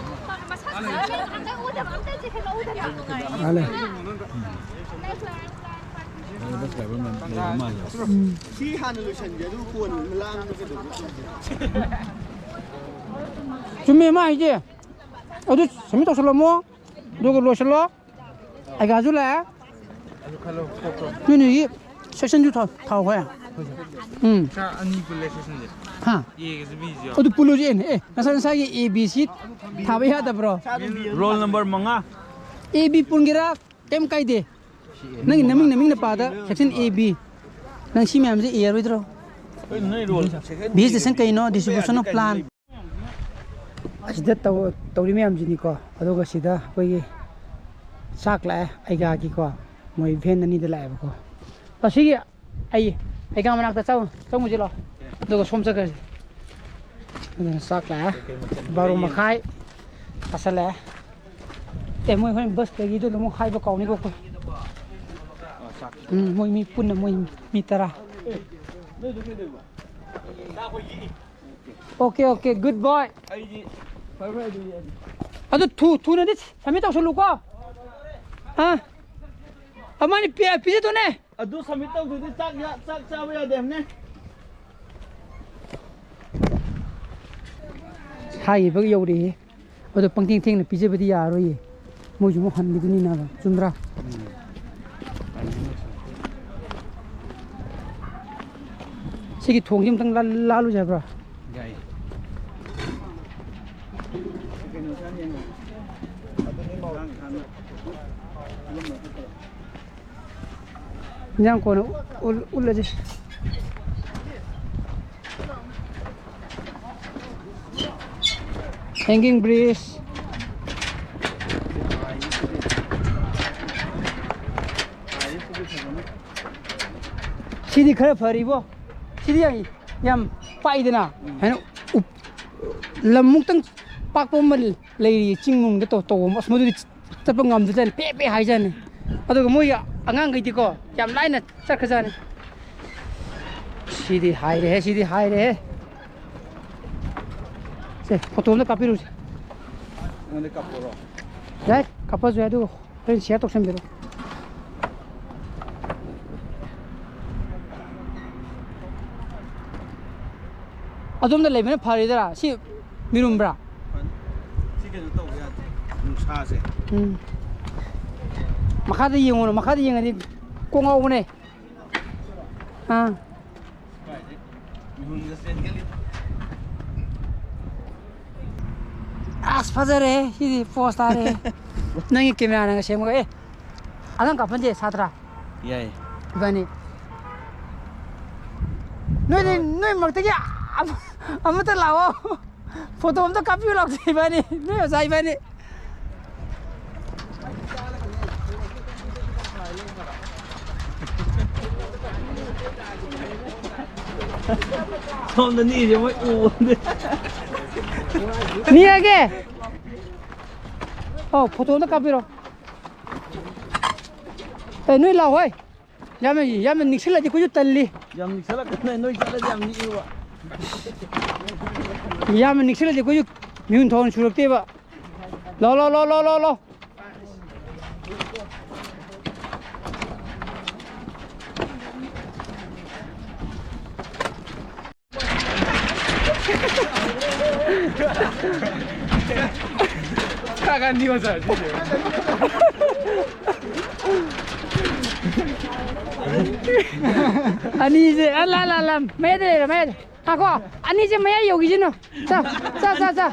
ꯃꯥꯜꯂꯦ꯫ ꯁꯤ ꯍꯥꯟꯅ ꯂꯣꯏꯁꯟꯒꯦ, ꯑꯗꯨ ꯀꯣꯟꯅ ꯂꯥꯡꯉꯒ ꯀꯩꯗꯧꯒꯦ? ꯆꯨꯝꯃꯦ ꯃꯥ ꯍꯥꯏꯁꯦ꯫ ꯑꯗꯨ ꯁꯕꯃꯤꯠ ꯇꯧꯁꯜꯂꯝꯃꯣ, ꯑꯗꯨꯒ ꯂꯣꯏꯁꯜꯂꯣ꯫ ꯑꯩꯒꯥꯁꯨ ꯂꯥꯛꯑꯦ꯫ ꯅꯣꯏ ꯅꯣꯏꯒꯤ ꯁꯦꯛꯁꯟꯁꯨ ꯊꯥꯎ ꯊꯥꯎ ꯍꯣꯏ꯫ ꯎꯝ꯫ ꯁꯥꯔ, ꯑꯅꯤ ꯄꯨꯜꯂꯦ ꯁꯦꯛꯁꯟꯁꯦ꯫ ꯍꯥ? ꯑꯦꯒꯁꯨ ꯕꯤꯁꯨ ꯌꯥꯎ꯫ ꯑꯗꯨ ꯄꯨꯜꯂꯨꯁꯦ꯫ ꯑꯦ, ꯉꯁꯥꯏ ꯉꯁꯥꯏꯒꯤ ꯑꯦ ꯕꯤ ꯁꯤ ꯊꯥꯕ ꯌꯥꯗꯕ꯭ꯔꯣ? ꯔꯣꯜ ꯅꯝꯕꯔ ꯃꯉꯥ꯫ ꯑꯦ ꯕꯤ ꯄꯨꯟꯒꯦꯔꯥ? ꯀꯩꯝ ꯀꯥꯏꯗꯦ꯫ ꯅꯪꯒꯤ ꯅꯃꯤꯡ ꯅꯃꯤꯡ ꯅꯄꯥꯗ ꯁꯦꯛꯁꯟ ꯑꯦ ꯕꯤ꯫ ꯅꯪ ꯁꯤ ꯃꯌꯥꯝꯁꯦ ꯏꯔꯔꯣꯏꯗ꯭ꯔꯣ? ꯚꯦꯖꯤꯇꯦꯁꯟ ꯀꯩꯅꯣ? Distribution of plant꯫ ꯑꯁꯤꯗ ꯇꯧ-, ꯇꯧꯔꯤ ꯃꯌꯥꯝꯁꯤꯅꯤꯀꯣ꯫ ꯑꯗꯨꯒ ꯁꯤꯗ ꯑꯩꯈꯣꯏꯒꯤ ꯆꯥꯛ ꯂꯥꯛꯑꯦ ꯑꯩꯒꯥꯒꯤꯀꯣ꯫ ꯃꯣꯏ ꯚꯦꯟ ꯑꯅꯤꯗ ꯂꯥꯛꯑꯦꯕꯀꯣ꯫ ꯑꯁꯤꯒꯤ ꯑꯩ, ꯑꯩꯒꯥ ꯃꯅꯥꯛꯇ ꯆꯪ-, ꯆꯪꯉꯨꯁꯤ ꯂꯥꯛꯑꯣ꯫ ꯑꯗꯨꯒ ꯁꯣꯝ ꯆꯠꯈ꯭ꯔꯁꯤ꯫ ꯑꯗꯨꯅ ꯆꯥꯛ ꯂꯥꯛꯑꯦ꯫ ꯕꯥꯔꯣ ꯃꯈꯥꯏ ꯇꯥꯁꯜꯂꯛꯑꯦ꯫ ꯑꯦ, ꯃꯣꯏ ꯍꯣꯔꯦꯟ ꯕꯁꯇꯒꯤꯗꯨ ꯑꯃꯨꯛ ꯍꯥꯏꯕ ꯀꯥꯎꯅꯤꯀꯣ ꯑꯩꯈꯣꯏ꯫ ꯎꯝ, ꯃꯣꯏ ꯃꯤ ꯄꯨꯟꯅ ꯃꯣꯏ ꯃꯤ ꯇꯔꯥ꯫ Okay, okay, good boy. ꯑꯗꯨ ꯊꯨ-, ꯊꯨꯅꯗꯤ submit ꯇꯧꯁꯜꯂꯨꯀꯣ꯫ ꯑꯥ? ꯑꯃꯅꯤ ꯄꯤ-, ꯄꯤꯖꯗꯣꯅꯦ꯫ ꯑꯗꯨ submit ꯇꯧꯗ꯭ꯔꯗꯤ ꯆꯥꯛ ꯌꯥ-, ꯆꯥꯛ ꯆꯥꯕ ꯌꯥꯗꯦ ꯍꯥꯏꯕꯅꯦ꯫ ꯍꯥꯏꯈꯤꯕꯒ ꯌꯧꯔꯛꯏ꯫ ꯑꯗꯣ ꯄꯪꯊꯦꯡ ꯊꯦꯡꯅ ꯄꯤꯖꯕꯗꯤ ꯌꯥꯔꯣꯏꯌꯦ꯫ ꯃꯣꯏꯁꯨ ꯑꯃꯨꯛ ꯍꯟꯈꯤꯗꯣꯏꯅꯤꯅ, ꯆꯨꯝꯗ꯭ꯔꯥ? ꯁꯤꯒꯤ ꯊꯣꯡꯁꯤ ꯑꯝꯇꯪ ꯂꯥꯜ-, ꯂꯥꯜꯂꯨꯁꯦ ꯍꯥꯏꯕ꯭ꯔꯣ? ꯌꯥꯏ꯫ ꯏꯟꯖꯥꯡ ꯀꯣꯟꯅ ꯎꯠ-, ꯎꯠꯂꯁꯤ꯫ Hanging bridge꯫ ꯁꯤꯗꯤ ꯈꯔ ꯐꯔꯤꯕꯣ꯫ ꯁꯤꯗꯤ ꯌꯥꯝ, ꯌꯥꯝ ꯄꯥꯛꯏꯗꯅ꯫ ꯎꯝ꯫ ꯍꯥꯏꯅ ꯎꯞ-, ꯂꯝ ꯃꯨꯛꯇꯪ ꯄꯥꯛꯄ ꯑꯃ ꯂꯩꯔꯤ, ꯆꯤꯡ ꯅꯨꯡꯗ ꯇꯧ-, ꯇꯧꯕ ꯑꯃ꯫ ꯑꯁ, ꯃꯗꯨꯗꯤ ꯆꯠꯄ ꯉꯝꯗꯖꯥꯠꯅꯤ, ꯄꯦ ꯄꯦ ꯍꯥꯏꯖꯥꯠꯅꯤ꯫ ꯑꯗꯨꯒ ꯃꯣꯏ ꯑꯉꯥꯡꯈꯩꯗꯤꯀꯣ ꯌꯥꯝ ꯂꯥꯏꯅ ꯆꯠꯈ꯭ꯔꯖꯥꯠꯅꯤ꯫ ꯁꯤꯗꯤ ꯍꯥꯏꯔꯦꯍꯦ, ꯁꯤꯗꯤ ꯍꯥꯏꯔꯦꯍꯦ꯫ ꯁꯦ, ꯐꯣꯇꯣ ꯑꯝꯇ ꯀꯥꯞꯄꯤꯔꯨꯁꯦ꯫ ꯑꯩꯉꯣꯟꯗ ꯀꯥꯞꯄꯛꯑꯣꯔꯣ? ꯌꯥꯏ, ꯀꯥꯞꯄꯁꯨ ꯌꯥꯏ, ꯑꯗꯨꯒ ꯍꯣꯔꯦꯟ share ꯇꯧꯁꯟꯕꯤꯔꯣ꯫ ꯑꯗꯣꯝꯗ ꯂꯩꯕꯅ ꯐꯔꯦꯗꯔꯥ? ꯁꯤ ꯃꯤꯔꯨꯝꯕ꯭ꯔꯥ? ꯁꯤ ꯀꯩꯅꯣ ꯇꯧꯕ ꯌꯥꯗꯦ, ꯅꯨꯡꯁꯥꯁꯦ꯫ ꯎꯝ꯫ ꯃꯈꯥꯗ ꯌꯦꯡꯉꯨꯅ, ꯃꯈꯥꯗ ꯌꯦꯡꯉꯗꯤ ꯀꯣꯛ ꯉꯥꯎꯕꯅꯦ꯫ ꯑꯥ꯫ ꯑꯁ, ꯐꯖꯔꯦ꯫ ꯁꯤꯗꯤ ꯄꯣꯁ ꯇꯥꯔꯦ꯫ ꯅꯪꯒꯤ ꯀꯦꯃꯦꯔꯥꯅꯒ ꯁꯦꯝꯃꯒ, ꯑꯦ, ꯑꯗꯪ ꯀꯥꯞꯍꯟꯁꯦ, ꯁꯥꯇ꯭ꯔ꯫ ꯌꯥꯏ꯫ ꯏꯕꯥꯅꯤ꯫ ꯅꯣꯏꯗꯤ, ꯅꯣꯏ ꯃꯔꯛꯇꯒꯤ ꯑꯃ-, ꯑꯃꯠꯇ ꯂꯥꯛꯑꯣ꯫ ꯐꯣꯇꯣ ꯑꯝꯇ ꯀꯥꯞꯄꯤꯌꯨ ꯂꯥꯎꯁꯦ ꯏꯕꯥꯅꯤ꯫ ꯅꯣꯏ ꯑꯣꯖꯥ ꯏꯕꯥꯅꯤ꯫ ꯁꯣꯝꯗ ꯅꯤꯁꯦ ꯃꯣꯏ ꯎꯕꯅꯦ꯫ ꯅꯤꯔꯒꯦ꯫ ꯑꯧ, ꯐꯣꯇꯣ ꯑꯝꯇ ꯀꯥꯞꯄꯤꯔꯣ꯫ ꯑꯦ, ꯅꯣꯏ ꯂꯥꯛꯑꯣ ꯍꯣꯏ꯫ ꯌꯥꯝꯅ, ꯌꯥꯝꯅ ꯅꯤꯛꯁꯜꯂꯗꯤ ꯑꯩꯈꯣꯏꯁꯨ ꯇꯜꯂꯤ꯫ ꯌꯥꯝ ꯅꯤꯛꯁꯜꯂꯛꯀꯅꯨ, ꯅꯣꯏ ꯆꯠꯂꯗꯤ ꯌꯥꯝ ꯅꯤꯛꯑꯦꯕ꯫ ꯌꯥꯝꯅ ꯅꯤꯛꯁꯜꯂꯗꯤ ꯑꯩꯈꯣꯏꯁꯨ ꯃꯤꯍꯨꯟ ꯊꯥꯍꯨꯟ ꯁꯨꯔꯛꯇꯦꯕ꯫ ꯂꯥꯎ, ꯂꯥꯎ, ꯂꯥꯎ, ꯂꯥꯎ, ꯂꯥꯎ, ꯂꯥꯎ꯫ ꯆꯥꯛ ꯑꯅꯤ ꯑꯣꯖꯥ ꯁꯤꯁꯦ꯫ ꯑꯅꯤꯁꯦ, ꯑ, ꯂꯥ, ꯂꯥ, ꯂꯥ, ꯃꯌꯥꯏꯗ ꯂꯩꯔꯣ, ꯃꯌꯥꯏꯗ꯫ ꯉꯥꯏꯈꯣ, ꯑꯅꯤꯁꯦ ꯃꯌꯥꯏ ꯌꯧꯈꯤꯁꯤꯅꯨ꯫ ꯆꯥ, ꯆꯥ, ꯆꯥ, ꯆꯥ꯫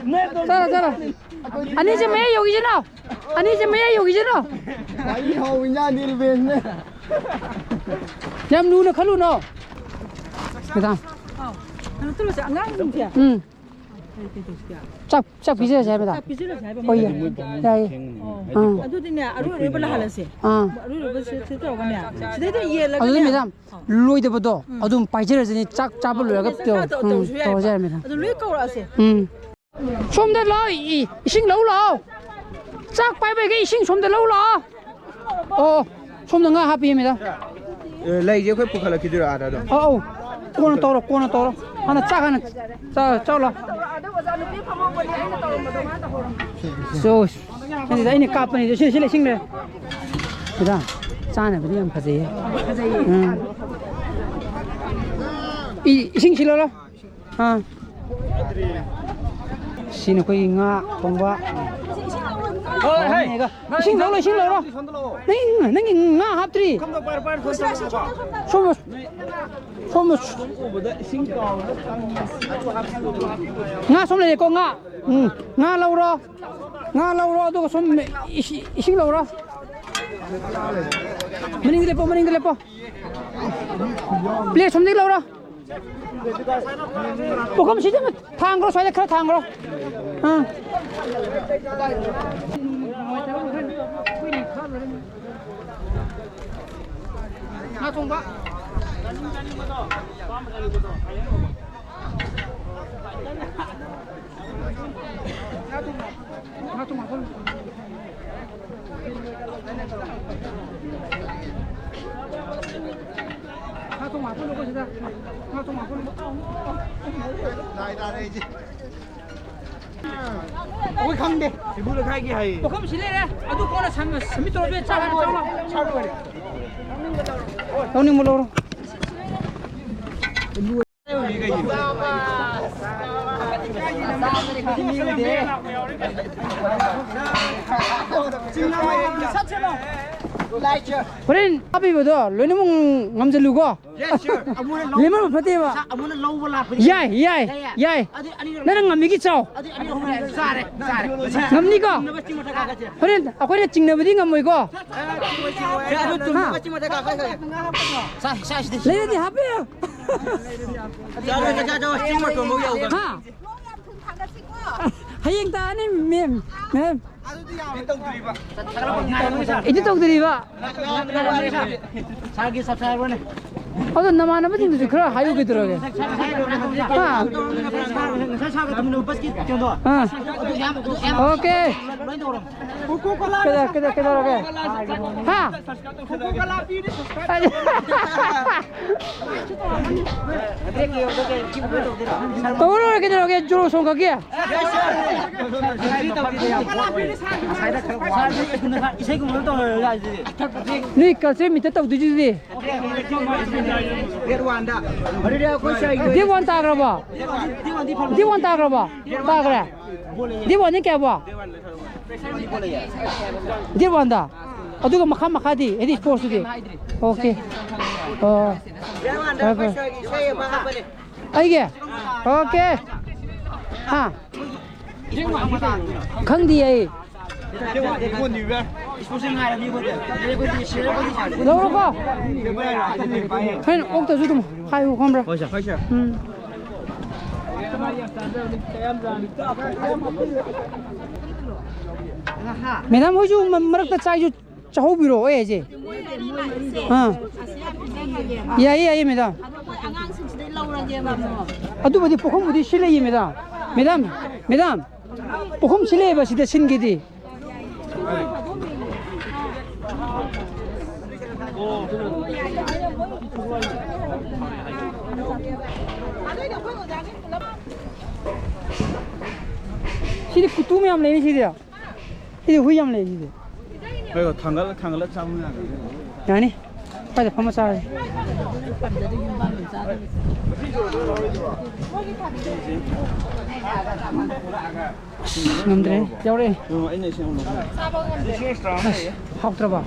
ꯆꯥꯔꯣ, ꯆꯥꯔꯣ꯫ ꯑꯅꯤꯁꯦ ꯃꯌꯥꯏ ꯌꯧꯈꯤꯁꯤꯅꯨ꯫ ꯑꯅꯤꯁꯦ ꯃꯌꯥꯏ ꯌꯧꯈꯤꯁꯤꯅꯨ꯫ ꯋꯥꯔꯤ ꯍꯧꯕ ꯏꯟꯖꯥꯡꯗꯤ ꯔꯤꯚꯦꯟꯁꯅꯦ꯫ ꯌꯥꯝ ꯂꯨꯅ ꯈꯜꯂꯨꯅꯣ꯫ ꯃꯦꯗꯥꯝ꯫ ꯑꯥꯎ꯫ ꯀꯩꯅꯣ ꯇꯧꯔꯁꯦ, ꯑꯉꯥꯡꯁꯤꯡꯁꯦ꯫ ꯎꯝ꯫ ꯀꯩ, ꯀꯩ ꯇꯧꯁꯤꯒꯦ? ꯆꯥꯛ, ꯆꯥꯛ ꯄꯤꯖꯔꯁꯦ ꯍꯥꯏꯕꯗ? ꯆꯥꯛ ꯄꯤꯖꯔꯁꯦ ꯍꯥꯏꯕ ꯍꯣꯏ, ꯃꯣꯏꯗꯤ? ꯌꯥꯏꯌꯦ꯫ ꯑꯣ꯫ ꯑꯥ꯫ ꯑꯗꯨꯗꯤꯅꯦ, ꯑꯔꯣꯏ ꯑꯔꯣꯏꯕ ꯂꯥꯛꯍꯜꯂꯁꯦ꯫ ꯑꯥ꯫ ꯑꯔꯣꯏ ꯑꯔꯣꯏꯕ ꯁꯤ, ꯁꯤ ꯇꯧꯔꯒꯅꯦ, ꯁꯤꯗꯩꯗ ꯌꯦꯜꯂꯒꯅꯦ꯫ ꯑꯗꯨꯗꯤ ꯃꯦꯗꯥꯝ, ꯑꯥ꯫ ꯂꯣꯏꯗꯕꯗꯣ ꯎꯝ꯫ ꯑꯗꯨꯝ ꯄꯥꯏꯖꯔꯁꯤꯅꯦ, ꯆꯥꯛ ꯆꯥꯕ ꯂꯣꯏꯔꯒ ꯆꯥꯛ ꯇꯧ-, ꯇꯧ-, ꯎꯝ, ꯇꯧꯔꯁꯨ ꯌꯥꯏꯌꯦꯕ꯫ ꯇꯧꯔꯁꯨ ꯌꯥꯏ ꯃꯦꯗꯥꯝ꯫ ꯑꯗꯨ ꯂꯣꯏ ꯀꯧꯔꯛꯑꯁꯦ꯫ ꯎꯝ꯫ ꯁꯣꯝꯗ ꯂꯥꯛꯑꯣ, ꯏ-, ꯏꯁꯤꯡ ꯂꯧ ꯂꯥꯛꯑꯣ꯫ ꯆꯥꯛ ꯄꯥꯏꯕꯒꯤ ꯏꯁꯤꯡ ꯁꯣꯝꯗ ꯂꯧ ꯂꯥꯛꯑꯣ꯫ ꯑꯣ, ꯁꯣꯝꯗ ꯉꯥ ꯍꯥꯞꯄꯤꯌꯦ ꯃꯦꯗꯥꯝ꯫ ꯑꯦ, ꯂꯩꯁꯦ ꯑꯩꯈꯣꯏ ꯄꯨꯈꯠꯂꯛꯈꯤꯗꯣꯏꯔꯣ ꯑꯥꯗ ꯑꯗꯨꯝ? ꯑꯧ, ꯑꯧ꯫ ꯀꯣꯟꯅ ꯇꯧꯔꯣ, ꯀꯣꯟꯅ ꯇꯧꯔꯣ꯫ ꯍꯥꯟꯅ ꯆꯥꯛ ꯍꯥꯟꯅ ꯆꯥ-, ꯆꯥꯎ ꯂꯥꯎ꯫ ꯁꯣ, ꯑꯩꯅ ꯀꯥꯞꯄꯅꯤꯗ, ꯁꯤ, ꯁꯤ ꯂꯩ, ꯏꯁꯤꯡ ꯂꯩ꯫ ꯃꯦꯗꯥꯝ, ꯆꯥꯅꯕꯗꯤ ꯌꯥꯝ ꯐꯖꯩꯌꯦ꯫ ꯎꯝ꯫ ꯏ-, ꯏꯁꯤꯡ ꯁꯤꯜꯂꯣ ꯂꯥꯎ꯫ ꯑꯥ꯫ ꯁꯤꯅ ꯑꯩꯈꯣꯏꯒꯤ ꯉꯥ ꯊꯣꯡꯕ꯫ ꯏꯁꯤꯡ ꯂꯧꯔꯣ, ꯏꯁꯤꯡ ꯂꯧꯔꯣ꯫ ꯅꯪ, ꯅꯪꯒꯤ ꯉꯥ ꯍꯥꯞꯇ꯭ꯔꯤ꯫ ꯁꯣꯝ, ꯁꯣꯝ꯫ ꯉꯥ ꯁꯣꯝ ꯂꯩꯔꯦꯀꯣ, ꯉꯥ꯫ ꯎꯝ, ꯉꯥ ꯂꯧꯔꯣ꯫ ꯉꯥ ꯂꯧꯔꯣ, ꯑꯗꯨꯒ ꯁꯣꯝ ꯏꯁꯤ-, ꯏꯁꯤꯡ ꯂꯧꯔꯣ꯫ ꯃꯅꯤꯡꯗ ꯂꯦꯞꯄꯣ, ꯃꯅꯤꯡꯗ ꯂꯦꯞꯄꯣ꯫ ꯄ꯭ꯂꯦꯠ ꯁꯣꯝꯗꯒꯤ ꯂꯧꯔꯣ꯫ ꯄꯨꯈꯝ ꯁꯤꯗ ꯑꯃ ꯊꯥꯡꯈ꯭ꯔꯣ, ꯁ꯭ꯋꯥꯏꯗ ꯈꯔ ꯊꯥꯡꯈ꯭ꯔꯣ꯫ ꯑꯥ꯫ ꯉꯥ ꯊꯣꯡꯕ꯫ ꯉꯥ ꯊꯣꯡꯕ ꯍꯥꯞꯐꯜꯂꯨ꯫ ꯉꯥ ꯊꯣꯡꯕ ꯍꯥꯞꯐꯜꯂꯨꯀꯣ ꯁꯤꯗ꯫ ꯉꯥ ꯊꯣꯡꯕ ꯍꯥꯞꯐꯜꯂꯨ꯫ ꯑꯩꯈꯣꯏ ꯈꯪꯗꯦ꯫ ꯏꯕꯨ ꯂꯩꯈꯥꯏꯒꯤ ꯍꯥꯏꯌꯦ꯫ ꯄꯨꯈꯝ ꯁꯤ ꯂꯩꯔꯦ꯫ ꯑꯗꯨ ꯀꯣꯟꯅ ꯁꯝ-, ꯁꯝꯃꯤꯠ ꯇꯧꯔꯁꯨ ꯌꯥꯏ꯫ ꯆꯥꯔꯣ, ꯆꯥꯔꯣ꯫ ꯂꯧꯅꯤꯡꯕ ꯂꯧꯔꯣ꯫ ꯍꯣꯔꯦꯟ ꯍꯥꯞꯄꯤꯕꯗꯣ ꯂꯣꯏꯅꯃꯛ ꯉꯝꯁꯤꯜꯂꯨꯀꯣ꯫ Yes, sir. ꯑꯃꯨꯛꯅ ꯂꯧ-, ꯂꯦꯝꯍꯟꯕ ꯐꯠꯇꯦꯕ꯫ ꯁꯥ-, ꯑꯃꯨꯛꯅ ꯂꯧꯕ ꯂꯥꯛꯄꯗꯤ ꯌꯥꯏ, ꯌꯥꯏ, ꯌꯥꯏ, ꯌꯥꯏ꯫ ꯑꯗꯨ ꯑꯅꯤꯔꯛ ꯅꯪꯅ ꯉꯝꯃꯤꯒꯤ ꯆꯥꯎ꯫ ꯑꯗꯨ ꯑꯅꯤꯔꯛ ꯑꯍꯨꯝ ꯆꯥꯔꯦ, ꯆꯥꯔꯦ꯫ ꯉꯝꯅꯤꯀꯣ? ꯉꯝꯅꯕ ꯆꯤꯡ ꯃꯊꯛ ꯀꯥꯈꯠꯁꯦ꯫ ꯍꯣꯔꯦꯟ ꯑꯩꯈꯣꯏꯅ ꯆꯤꯡꯅꯕꯗꯤ ꯉꯝꯃꯣꯏꯀꯣ? ꯆꯥꯔꯦ, ꯑꯗꯨ ꯆꯨꯝꯅꯕ ꯍꯥ? ꯆꯤꯡ ꯃꯊꯛ ꯀꯥꯈꯠꯁꯦ꯫ ꯆꯥ-, ꯆꯥꯁꯤꯗꯤ꯫ ꯂꯩꯔꯗꯤ ꯍꯥꯞꯄꯤꯌꯨ꯫ ꯆꯥꯔꯣ, ꯆꯥ-, ꯆꯥ-, ꯆꯥ-, ꯆꯤꯡ ꯃꯇꯣꯟꯐꯥꯎ ꯌꯧꯗꯅ꯫ ꯍꯥ? ꯍꯌꯦꯡ ꯇꯥꯅꯤ, ꯃꯦꯝ, ꯃꯦꯝ꯫ ꯏꯗꯤ ꯇꯧꯗ꯭ꯔꯤꯕ꯫ ꯁꯥꯔꯒꯤ ꯆꯞ ꯆꯥꯔꯕꯅꯦ꯫ ꯑꯗꯣ ꯅꯃꯥꯟꯅꯕꯁꯤꯡꯗꯨꯁꯨ ꯈꯔ ꯍꯥꯏꯌꯨ ꯀꯩꯗꯧꯔꯒꯦ? ꯍꯥ? ꯉꯁꯥꯏ ꯁꯥꯔꯒ ꯊꯝꯃꯤꯟꯅꯕ ꯕꯁꯀꯤ ꯀꯩꯅꯣꯗꯣ꯫ ꯑꯥ꯫ ꯑꯗꯨ ꯌꯥꯝ, ꯑꯗꯨ ꯌꯥꯝ ꯑꯣꯀꯦ꯫ ꯂꯣꯏ ꯇꯧꯔꯝꯃꯦ꯫ ꯀꯩꯗꯧ-, ꯀꯩꯗꯧ-, ꯀꯩꯗꯧꯔꯒꯦ? ꯍꯥ? ꯇꯧꯔꯔꯣꯏ, ꯀꯩꯗꯧꯔꯒꯦ? ꯖꯣꯔꯣ ꯁꯣꯡꯈꯛꯀꯤ? ꯏꯁꯩꯒꯨꯝꯕ ꯑꯃ ꯇꯧꯔꯒ ꯑꯗꯨꯗꯤ꯫ ꯅꯣꯏ culture meet ꯇꯧꯗꯣꯏꯗꯨꯗꯤ? Date one ꯇꯥꯈ꯭ꯔꯕꯣ? Date one ꯇꯥꯈ꯭ꯔꯕꯣ? ꯇꯥꯈ꯭ꯔꯦ? Date one ꯅꯤ ꯀꯌꯥꯕꯣ? ꯗꯦꯠ ꯋꯥꯟꯗ꯫ ꯑꯗꯨꯒ ꯃꯈꯥ ꯃꯈꯥꯗꯤ ꯍꯥꯏꯗꯤ ꯁ꯭ꯄꯣꯔꯠꯁꯇꯨꯗꯤ? ꯑꯣꯀꯦ꯫ ꯑꯣ, ꯐꯔꯦ, ꯐꯔꯦ꯫ ꯑꯩꯒꯤ? ꯑꯣꯀꯦ꯫ ꯍꯥ? ꯈꯪꯗꯤꯌꯦ ꯑꯩ꯫ ꯂꯧꯔꯣꯀꯣ꯫ ꯍꯣꯔꯦꯟ ꯑꯣꯛꯇꯁꯨ ꯑꯗꯨꯝ ꯍꯥꯏꯌꯨ, ꯈꯪꯕ꯭ꯔꯥ? ꯎꯝ꯫ ꯃꯦꯗꯥꯝ ꯍꯣꯏꯁꯨ ꯃ-, ꯃꯔꯛꯇ ꯆꯥꯏꯁꯨ ꯆꯥꯍꯧꯕꯤꯔꯣ, ꯑꯩ ꯍꯥꯏꯁꯦ꯫ ꯑꯥ꯫ ꯌꯥꯏꯌꯦ, ꯌꯥꯏꯌꯦ, ꯃꯦꯗꯥꯝ꯫ ꯑꯗꯨꯕꯨꯗꯤ ꯄꯨꯈꯝꯕꯨꯗꯤ ꯁꯤꯜꯂꯛꯏ, ꯃꯦꯗꯥꯝ꯫ ꯃꯦꯗꯥꯝ, ꯃꯦꯗꯥꯝ, ꯄꯨꯈꯝ ꯁꯤꯜꯂꯛꯑꯦꯕ ꯁꯤꯗ ꯁꯤꯟꯒꯤꯗꯤ꯫ ꯁꯤꯗꯤ ꯀꯨꯇꯨ ꯃꯌꯥꯝ ꯂꯩꯅꯤ ꯁꯤꯗꯤ꯫ ꯁꯤꯗꯤ ꯍꯨꯏ ꯌꯥꯝ ꯂꯩ ꯁꯤꯗꯤ꯫ ꯍꯣꯏ, ꯊꯥꯡꯒꯠꯂ, ꯊꯥꯡꯒꯠꯂ ꯆꯥꯕ ꯌꯥꯒꯅꯤ꯫ ꯌꯥꯅꯤ꯫ ꯁ꯭ꯋꯥꯏꯗ ꯐꯝꯃ ꯆꯥꯔꯁꯤ꯫ ꯑꯁ, ꯉꯝꯗ꯭ꯔꯦ꯫ ꯌꯥꯎꯔꯛꯑꯦ꯫ ꯑꯣ, ꯑꯩꯅ ꯏꯁꯤꯡ ꯑꯃꯨꯛ ꯂꯧꯒꯦ꯫ ꯑꯁ, ꯍꯥꯎꯇ꯭ꯔꯕ?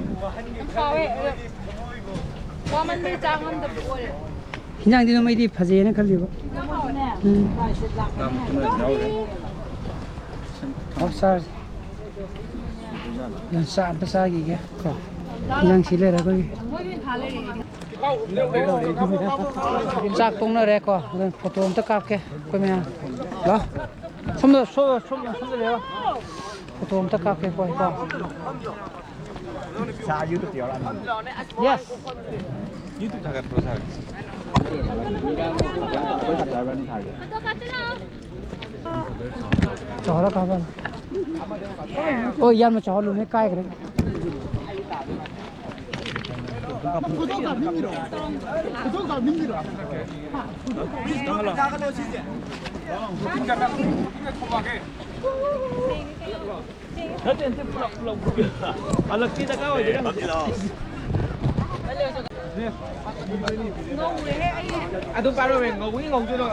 ꯍꯥꯎꯋꯦ, ꯑꯗꯣ ꯋꯥꯃꯟꯕꯩ ꯆꯥ ꯉꯝꯗꯕꯗꯣ ꯑꯣꯏꯔꯦ꯫ ꯍꯤꯟꯖꯥꯡꯗꯤ ꯑꯗꯨꯝ ꯑꯩꯗꯤ ꯐꯖꯩꯌꯦꯅ ꯈꯜꯂꯤꯕ꯫ ꯎꯝ꯫ ꯌꯥꯝ ꯊꯨꯅ ꯌꯥꯎꯔꯦ꯫ ꯑꯣ, ꯆꯥꯔꯁꯤ꯫ ꯆꯥꯛ ꯑꯝꯇ ꯆꯥꯈꯤꯒꯦ ꯀꯣ꯫ ꯍꯤꯟꯖꯥꯡ ꯁꯤ ꯂꯩꯔꯦ ꯑꯩꯈꯣꯏꯒꯤ꯫ ꯆꯥꯛ ꯇꯣꯛꯅꯔꯦꯀꯣ꯫ ꯑꯗꯨꯅ ꯐꯣꯇꯣ ꯑꯝꯇ ꯀꯥꯞꯀꯦ ꯑꯩꯈꯣꯏ ꯃꯌꯥꯝ꯫ ꯂꯥꯎ꯫ ꯁꯣꯝꯗ, ꯁꯣꯝꯗ, ꯁꯣꯝꯗ, ꯁꯣꯝꯗ ꯂꯩꯔꯣ꯫ ꯐꯣꯇꯣ ꯑꯝꯇ ꯀꯥꯞꯀꯦꯀꯣ, ꯏꯇꯥꯎ꯫ ꯁꯥꯔ, YouTube ꯇ ꯌꯥꯎꯔꯛꯑꯅꯤ꯫ Yes꯫ YouTube ꯊꯥꯒꯠꯄ꯭ꯔꯣ, ꯁꯥꯔ? ꯑꯩꯈꯣꯏ subscriber ꯅꯤ ꯁꯥꯔꯒꯤ꯫ ꯆꯥꯎꯍꯜꯂ ꯀꯥꯞꯄꯅꯤ꯫ ꯑꯣ, ꯏꯌꯥꯝꯕ ꯆꯥꯎꯍꯜꯂꯨꯅꯦ, ꯀꯥꯏꯈ꯭ꯔꯦ꯫ ꯅꯠꯇꯦ, ꯅꯠꯇꯦ, ꯄꯨꯂꯞ, ꯄꯨꯂꯞ, ꯄꯨꯂꯞ꯫ ꯑꯂꯛꯀꯤ ꯗꯔꯀꯥꯔ ꯑꯣꯏꯗꯦ꯫ ꯑꯗꯨꯝ ꯄꯥꯏꯔꯣ, ꯉꯧꯕꯒꯤ ꯉꯧꯖꯔꯣ꯫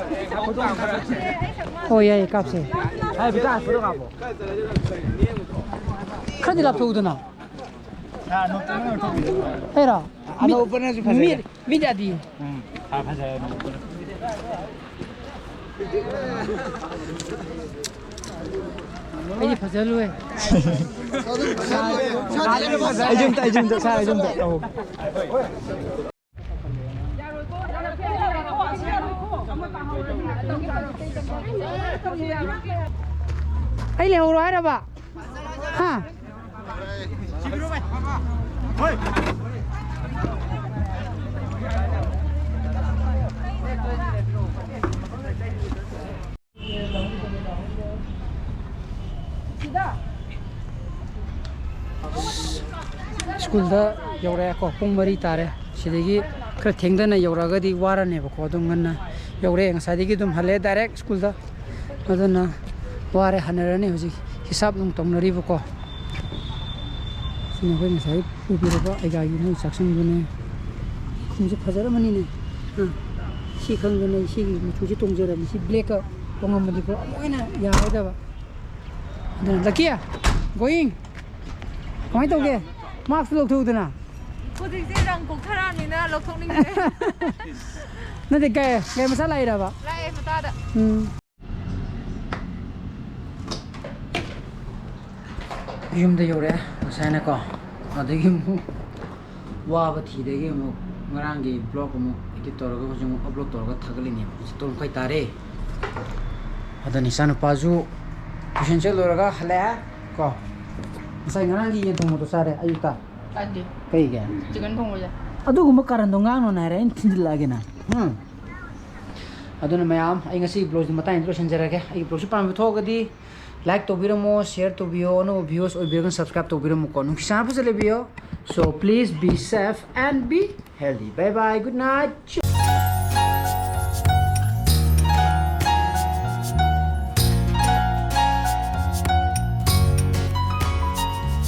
ꯑꯣ, ꯌꯥꯏꯌꯦ, ꯀꯥꯞꯁꯦ꯫ ꯍꯥꯏ, ꯕꯤꯀꯥꯁ, ꯐꯣꯇꯣ ꯀꯥꯞꯄꯣ꯫ ꯈꯔꯗꯤ ꯂꯥꯞꯊꯣꯛꯎꯗꯅ꯫ ꯑꯩꯔꯣ? ꯑꯅꯧꯕꯅꯁꯨ ꯐꯖꯩ꯫ ꯃꯤ, ꯃꯤꯗꯤ ꯌꯥꯗꯤ꯫ ꯎꯝ, ꯐ-, ꯐꯖꯩ ꯑꯅꯧꯕꯅ꯫ ꯑꯩꯗꯤ ꯐꯖꯍꯜꯂꯨꯍꯦ꯫ ꯑꯩꯁꯨ ꯑꯝꯇ, ꯑꯩꯁꯨ ꯑꯝꯇ, ꯁꯥꯔ, ꯑꯩꯁꯨ ꯑꯝꯇ꯫ ꯑꯧ꯫ ꯑꯩ ꯂꯩꯍꯧꯔꯣ ꯍꯥꯏꯔꯕ? ꯍꯥ? ꯁ꯭ꯀꯨꯜꯗ ꯌꯧꯔꯛꯑꯦꯀꯣ, ꯄꯨꯡ ꯃꯔꯤ ꯇꯥꯔꯦ꯫ ꯁꯤꯗꯒꯤ ꯈꯔ ꯊꯦꯡꯊꯅ ꯌꯧꯔꯛꯑꯒꯗꯤ ꯋꯥꯔꯅꯦꯕꯀꯣ꯫ ꯑꯗꯨꯝ ꯉꯟꯅ ꯌꯧꯔꯛꯑꯦ, ꯉꯁꯥꯏꯗꯒꯤ ꯑꯗꯨꯝ ꯍꯜꯂꯛꯑꯦ ꯗꯥꯏꯔꯦꯛ ꯁ꯭ꯀꯨꯜꯗ꯫ ꯑꯗꯨꯅ ꯋꯥꯔꯦ, ꯍꯟꯅꯔꯅꯤ ꯍꯧꯖꯤꯛ꯫ ꯍꯤꯁꯥꯞ ꯅꯨꯡ ꯇꯧꯅꯔꯤꯕꯀꯣ꯫ ꯁꯤꯅ ꯑꯩꯈꯣꯏ ꯉꯁꯥꯏ ꯄꯨꯕꯤꯔꯕ ꯑꯩꯒꯥꯒꯤ ꯃꯣꯏ ꯆꯥꯛꯁꯪꯗꯨꯅꯦ꯫ ꯈꯨꯝꯁꯦ ꯐꯖꯔꯝꯃꯅꯤꯅꯦ꯫ ꯑꯥ, ꯁꯤ ꯈꯪꯗꯅ ꯁꯤꯒꯤ ꯃꯆꯨꯁꯤ ꯇꯣꯡꯖꯔꯝꯃꯤ꯫ ꯁꯤ ꯕ꯭ꯂꯦꯛꯀ ꯇꯣꯡꯉꯝꯃꯗꯤꯀꯣ ꯑꯃꯨꯛ ꯍꯦꯟꯅ ꯌꯥꯔꯣꯏꯗꯕ꯫ ꯑꯗꯨꯅ ꯂꯛꯀꯤ, going꯫ ꯀꯃꯥꯏꯅ ꯇꯧꯒꯦ? ꯃꯥꯛꯁ ꯂꯧꯊꯣꯛꯎꯗꯅ꯫ ꯍꯧꯖꯤꯛꯁꯦ ꯔꯪ ꯀꯣꯛꯊꯔꯛꯑꯕꯅꯤꯅ ꯂꯧꯊꯣꯛꯅꯤꯡꯗ꯭ꯔꯦ꯫ ꯅꯠꯇꯦ, ꯀꯩ, ꯀꯩ ꯃꯆꯥ ꯂꯥꯛꯏꯔꯕ? ꯂꯥꯛꯑꯦ ꯃꯆꯥꯗ꯫ ꯎꯝ꯫ ꯌꯨꯝꯗ ꯌꯧꯔꯛꯑꯦ ꯉꯁꯥꯏꯅꯀꯣ꯫ ꯑꯗꯒꯤ ꯑꯃꯨꯛ ꯋꯥꯕ ꯊꯤꯗꯒꯤ ꯑꯃꯨꯛ ꯉꯔꯥꯡꯒꯤ ꯕ꯭ꯂꯣꯒ ꯑꯃꯨꯛ ꯏꯗꯤꯠ ꯇꯧꯔꯒ ꯍꯧꯖꯤꯛ ꯑꯃꯨꯛ ꯑꯞꯂꯣꯗ ꯇꯧꯔꯒ ꯊꯥꯒꯠꯂꯤꯅꯦꯕ꯫ ꯍꯧꯖꯤꯛ ꯇꯔꯨꯛ ꯃꯈꯥꯏ ꯇꯥꯔꯦ꯫ ꯑꯗꯨꯅ ꯏꯆꯥꯅꯨꯄꯥꯁꯨ ꯇ꯭ꯌꯨꯁꯟ ꯆꯠꯂꯨꯔꯒ ꯍꯜꯂꯛꯑꯦ ꯀꯣ꯫ ꯉꯁꯥꯏ ꯉꯔꯥꯡꯒꯤ ꯌꯦꯟ ꯊꯣꯡꯕꯗꯣ ꯆꯥꯔꯦ ꯑꯌꯨꯛꯇ꯫ ꯆꯥꯗꯦ꯫ ꯀꯩꯒꯤ? ꯆꯤꯀꯟ ꯊꯣꯡꯕꯁꯦ꯫ ꯑꯗꯨꯒꯨꯝꯕ ꯀꯔꯟꯗꯣ ꯉꯥꯡꯅꯨꯅ ꯍꯥꯏꯔꯦ, ꯑꯩꯅ ꯊꯤꯟꯖꯤꯜꯂꯛꯑꯒꯦ ꯅꯪ꯫ ꯎꯝ꯫ ꯑꯗꯨꯅ ꯃꯌꯥꯝ, ꯑꯩ ꯉꯁꯤꯒꯤ ꯕ꯭ꯂꯣꯒꯁꯤ ꯃꯇꯥꯡꯁꯤꯗ ꯂꯣꯏꯁꯤꯟꯖꯔꯒꯦ꯫ ꯑꯩꯒꯤ ꯕ꯭ꯂꯣꯒꯁꯤ ꯄꯥꯝꯕ ꯊꯣꯛꯑꯒꯗꯤ ꯂꯥꯏꯛ ꯇꯧꯕꯤꯔꯝꯃꯣ, ꯁꯤꯌꯔ ꯇꯧꯕꯤꯌꯣ, ꯑꯅꯧꯕ ꯚ꯭ꯌꯨꯋꯔꯁ ꯑꯣꯏꯕꯤꯔꯒꯅ ꯁꯕꯁꯀ꯭ꯔꯥꯏꯕ ꯇꯧꯕꯤꯔꯝꯃꯨꯀꯣ꯫ ꯅꯨꯡꯁꯤ ꯆꯥꯟꯅ ꯐꯖꯅ ꯂꯩꯕꯤꯌꯣ꯫ So please be safe and be healthy. Bye bye, good night.